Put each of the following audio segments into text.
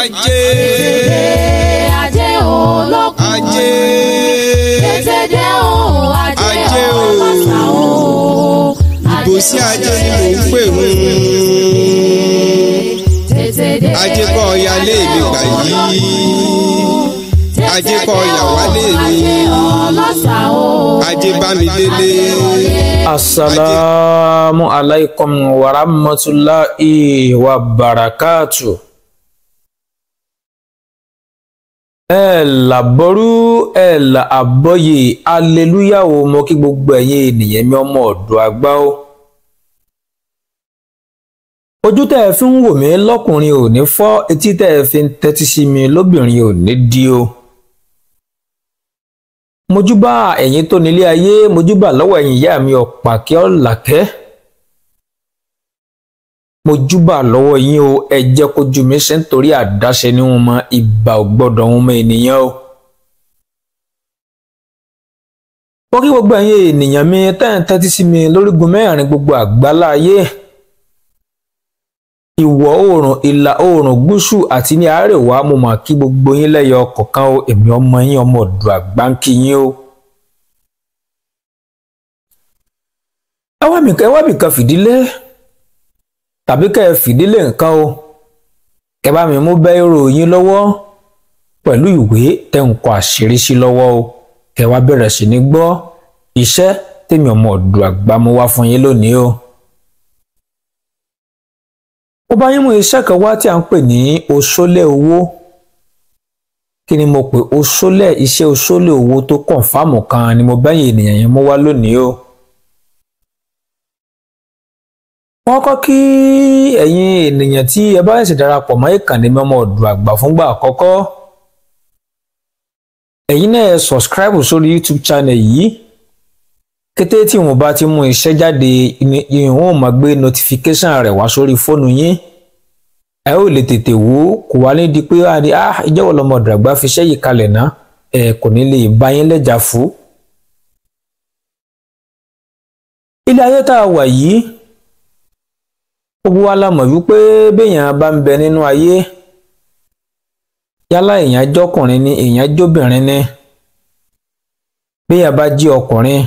Ajé. Ajé olókun. Ajé. Tètè dé o, ajé Ajé o. ọlọ́sà o. Ìbòsí ajé ni mò ń pè ń. Tètè dé. Ajé kọ́ ya lé mi gbà yìí. Ajé kọ́ ya wálé mi. Ajé ọlọ́sà o. Ajé bá mi délé. Assalamu alaikum wa rahmatulahi wa barakatu. Ẹ làbọrú ẹ là àbọyè aleluya o, mo kí gbogbo ẹ̀yin ènìyàn mi ọmọ ọ̀dọ̀ àgbà o. Ojú tẹ́ ẹ fi ń wò mí lọ́kùnrin ò ní fọ́, etí tẹ́ ẹ fi ń tẹ́tí sí mi lóbìnrin ò ní di o. Mojúbà ẹ̀yin tó nílé ayé, mojúbà lọ́wọ́ ẹ̀yin ìyá mi ọ̀pàkẹ́ ọ̀làkẹ́, mojúbà lọ́wọ́ yín o. Ẹ jẹ́ kójú mi ṣe ń torí àdáṣe ni wọn mọ ìbà ò gbọ́dọ̀ wọn mọ ènìyàn o. Mo kí gbogbo ẹ̀yin ènìyàn mi tẹ́ ń tẹ́tí sí mi lórígun mẹ́rin gbogbo àgbálá ayé, ìwọ̀ oòrùn, ìlà oòrùn, gúúsù àti ní àárẹ̀wá. Mo mà kí gbogbo yín lẹ́yọ kọ̀ọ̀kan o. Èmi ọmọ yín ọmọ ọ̀dọ̀ àgbà ń kí yín o. Ẹ wá mi ẹ wá mi kan fìdílé tàbí kẹ́ ẹ fìdílé nǹkan o. Kẹ́ bá mi mú bẹ́ẹ̀rù yín lọ́wọ́ pẹ̀lú ìwé tẹ́ ń kọ àṣírí sí lọ́wọ́ o. Kẹ́ wá bẹ̀rẹ̀ sí ní gbọ́ iṣẹ́ tèmi ọmọ ọ̀dọ̀ àgbà mo wá fún yín lónìí o. Ó bá yín mú iṣẹ́ kan wá tí a ń pè ní oṣólẹ̀ owó. Kí ni mo pè oṣólẹ̀? Iṣẹ́ oṣólẹ̀ owó tó kọ̀ǹfàmù kan ni mo bẹ́yìn ènìyàn yẹn mú wá lónìí o. Wọ́n kọ́ kí ẹ̀yin ènìyàn tí ẹ bá ṣẹ̀ṣẹ̀ darapọ̀ mọ́ ìkànnì mi ọmọ ọ̀dọ̀ àgbà fúngbà àkọ́kọ́, ẹ̀yin náà ẹ subscribe sórí YouTube channel yìí. Kété tí wọn bá ti mú iṣẹ́ jáde ni wọn ò máa gbé notification rẹ̀ wá sórí fóònù yín, ẹ ó lè tètè wò ó. Kò wá ní di pé wá ní ah, ìjọwọ́ lọmọ ọ̀dọ̀ àgbà fi iṣẹ́ yìí kalẹ̀ ná, ẹ kò ní lè bá yín lẹ́jà fún. Ilé ayé tá a wà yìí, gbogbo wa la mọ̀ wípé béèyàn bá ń bẹ nínú ayé, yálà èèyàn jọkùnrin ni, èèyàn jóbìnrin ni, béèyàn bá jí ọkùnrin,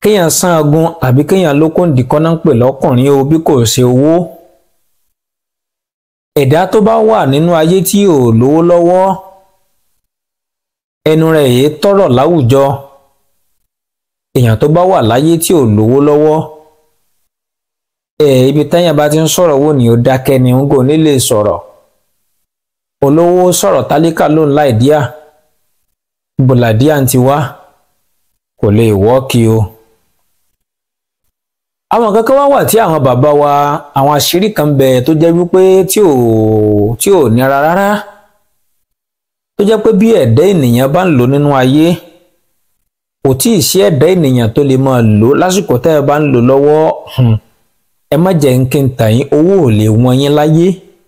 kéèyàn sán agun tàbí kéèyàn lókòǹdì kọ́nà ń pè lọ́kùnrin o, bí kò ṣe owó. Ẹ̀dá tó bá wà nínú ayé tí ò lówó lọ́wọ́, ẹnu rẹ̀ èé tọ̀rọ̀ láwùjọ. Èèyàn tó bá wà láyé tí ò lówó lọ́wọ́, ẹ ibi táyà bá ti ń sọ̀rọ̀ wò ní ó dákẹ́ ni, ń gò ní lè sọ̀rọ̀. Olówó sọ̀rọ̀, tálíkà ló ń láì díà bòlàdíà ń ti wá, kò lè wọ́ọ̀kì o. Àwọn kankan wá wà tí àwọn bàbá wa, àwọn àṣírí kan bẹ tó jẹ́ wípé tí ò nira rárá, tó jẹ́ pé bí ẹ̀dá ènìyàn bá ń lò nínú ayé, kò tí ì sí ẹ̀dá ènìyàn tó lè máa lò lásìkò tẹ́ ẹ bá ń lò lọ́wọ́. Ẹ má jẹ́ kí n tà yín, owó ò lè wọ́n yín láyé.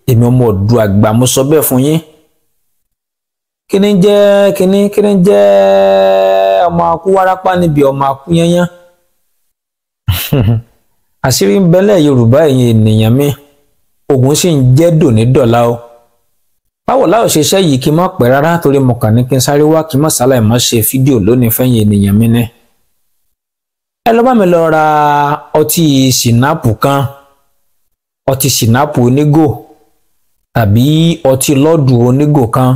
Èmi ọmọ ọ̀dọ̀ àgbà mo sọ bẹ́ẹ̀ fún yín. Kí ni jẹ́ kí ni jẹ́ ọmọ akú wárápá níbi ọmọ akú yányán? Àṣírí ń bẹ́lẹ̀ Yorùbá. Ẹ̀yin ènìyàn mi, ogun sì ń jẹ́ dòní dọ̀la o. Báwo láò ṣe iṣẹ́ yìí? Kí n má pẹ́ rárá, torí mo kàn ní kí n sáré wá kí n má ṣàlàyé má ṣe fídíò lónìí fẹ́yìn ènìyàn mi ní. Ẹ lọ bá mi lọ ra ọtí ṣìnáàpù kan, ọtí ṣìnáàpù onígò tàbí ọtí lọ́ọ̀dù onígò kan,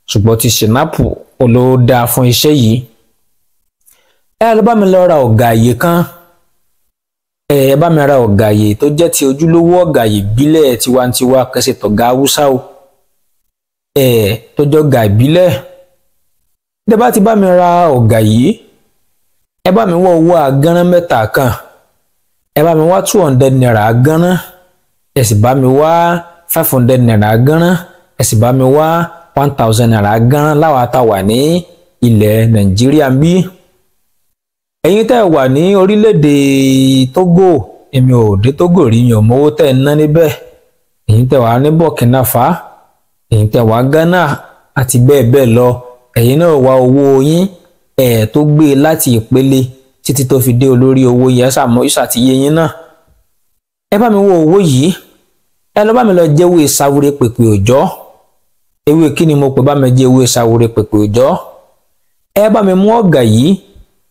ṣùgbọ́n ọtí ṣìnáàpù ló dáa fún iṣẹ́ yìí. Ẹ lọ bá mi lọ ra ọ̀gàyè kan. Ẹ bá mi ra ọ̀gàyè tó jẹ́ ti ojúlówó ọ̀gàyè ìbílẹ̀ tiwantiwa, kẹsì tọ̀gá haúsá o, ẹ tó jẹ́ ọ̀gà ìbílẹ̀. Tẹ́ bá ti bá mi ra ọ̀gà yìí, ẹ bá mi wá owó agánrán mẹ́ta kan. Ẹ bá mi wá ₦200 agánrán, ẹ sì bá mi wá ₦500 agánrán, ẹ sì bá mi wá ₦1,000 agánrán láwa tá a wà ní ilẹ̀ Nàìjíríà ń bí. Ẹ̀yin tẹ́ ẹ wà ní orílẹ̀-èdè Togo, èmi ò dé Togo rí, yàn mọ́wó tẹ́ ẹ ná níbẹ̀. Ẹ̀yin tẹ́ wà ní Burkina Faso, ẹ̀yin tẹ́ wà Ghana àti bẹ́ẹ̀ bẹ́ẹ̀ lọ, ẹ̀yin náà wá owó yín ẹ̀ tó gbé e láti ìpele títí tó fi dé olórí owó yẹn, ṣàmọ́ ìṣàtìyẹ yín náà. Ẹ bá mi wọ owó yìí. Ẹ lọ bá mi lọ jẹ́ ewé sawure pèpè òjọ́. Ewé kí ni mo pè bá mi jẹ́ ewé sawure pèpè òjọ́? Ẹ bá mi mú ọ̀gà yìí,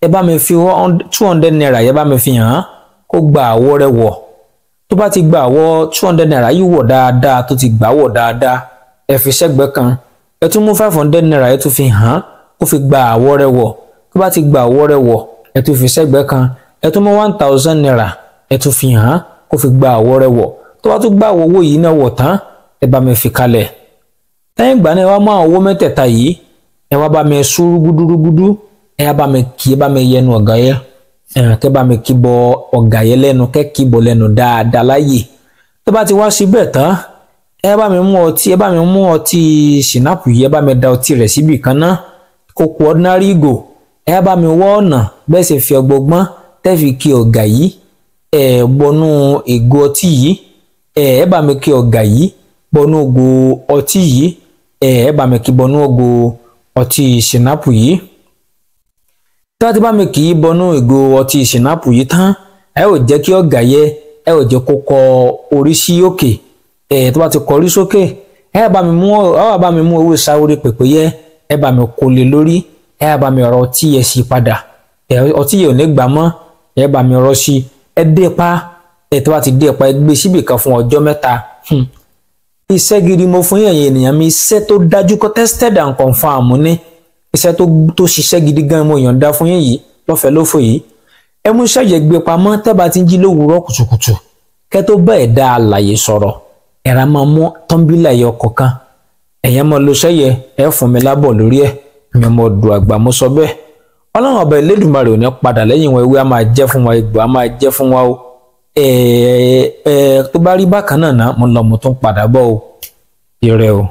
ẹ bá mi fi 200 naira yẹ bá mi fi hàn án kó gba àwọ̀ rẹ̀ wọ̀. Tó bá ti gba àwọ̀ 200 naira yìí wọ̀ dáadáa, tó ti gbà wọ̀ dáadáa, ẹ fi sẹ́gbẹ̀ẹ́ kan. Ẹ tún mú 500 naira ẹ tún fi hàn án kó fi gba àwọ̀ rẹ̀ wọ̀. Tó bá ti gba àwọ̀ rẹ̀ wọ̀, ẹ tún fi sẹ́gbẹ̀ẹ́ kan. Ẹ tún mú 1000 naira ẹ tún fi hàn án kó fi gba àwọ̀ rẹ̀ wọ̀. Tó bá tún gba àwọ̀ owó yìí náà wọ̀ tán, ẹ bá mi fi kalẹ̀. Lẹ́yìn ìgbà náà, ẹ wá mú àwọn owó mẹ́tẹ̀ẹ̀ta yìí, ẹ wá bá mi sú rúgúdúrúgúdú, ẹ wá bá mi kí, ẹ bá mi yẹnu ọ̀gá yẹn, kẹ́ bá mi kí bọ ọ̀gá yẹn lẹ́nu, kẹ́ kí bọ lẹ́nu dáadáa láàyè. Tó bá ti wá síbẹ̀ tán, ẹ bá mi mú ọtí, ẹ bá mi mú ọtí ṣìnápù yìí, ẹ bá mi da ọtí rẹ̀ síbì kan náà kó ku ordinary ìgò. Ẹ bá mi wọ́ ọ̀nà bẹ́ẹ̀ sì fi ọgbọgbọ́n tẹ́ fi kí ọ̀gá yìí ẹ bọnú ìgò ọtí yìí. Ẹ bá mi kí ọ̀gá yìí bọnú ìgò ọtí yìí. Ẹ bá mi kí bọnú ìgò ọtí ṣìnápù yìí. Tí wọ́n ti bá mi kì í bọnú ìgò ọtí ṣìnápù yìí tán, ẹ ò jẹ́ kí ọ̀gá yẹ, ẹ ò jẹ́ kó kọ orí sí òkè. Ẹ tó bá ti kọ orí sókè, ẹ bá mi mú, ẹ bá mi mú owó sáwórí pèpè yẹ, ẹ bá mi kó lé lórí, ẹ bá mi ọ̀rọ̀ ọtí yẹ sí padà. Ẹ ọtí yẹ ò ní gbà mọ́, ẹ bá mi rọ sí, ẹ dé pa. Ẹ tó bá ti dé pa, ẹ gbé síbì kan fún ọjọ́ mẹ́ta. Iṣẹ́ gidi mo fún yẹ̀yìn ènìyàn mi, iṣẹ́ tó dájú kó tested and confirmed ní iṣẹ́ tó ṣiṣẹ́ gidi gan mo yọ̀ǹda fún yín yìí lọ́fẹ̀ẹ́ lófò yìí. Ẹ mú iṣẹ́ yẹn gbé pamọ́. Tẹ́ bá ti ń jí lówùúrọ̀ kùtùkùtù, kẹ́ tó bá ẹ̀dá alàyè sọ̀rọ̀, ẹ̀rá máa mú tọ́ḿbìlà ẹyọ kọ̀ọ̀kan, ẹ̀yẹ́ máa lo iṣẹ́ yẹ. Ẹ fún mi lábọ̀ lórí ẹ̀, mi mọ̀ dùn àgbà mo sọ bẹ́ẹ̀. Ọlọ́run ọba Elédùmarè ò ní padà lẹ́yìn wọn. Ewé á máa jẹ́ fún wa, egbò á máa jẹ́ fún wa o. Ẹ ẹ tó bá rí bákan náà, mo lọ, mo tún padà bọ̀ o. Ire o.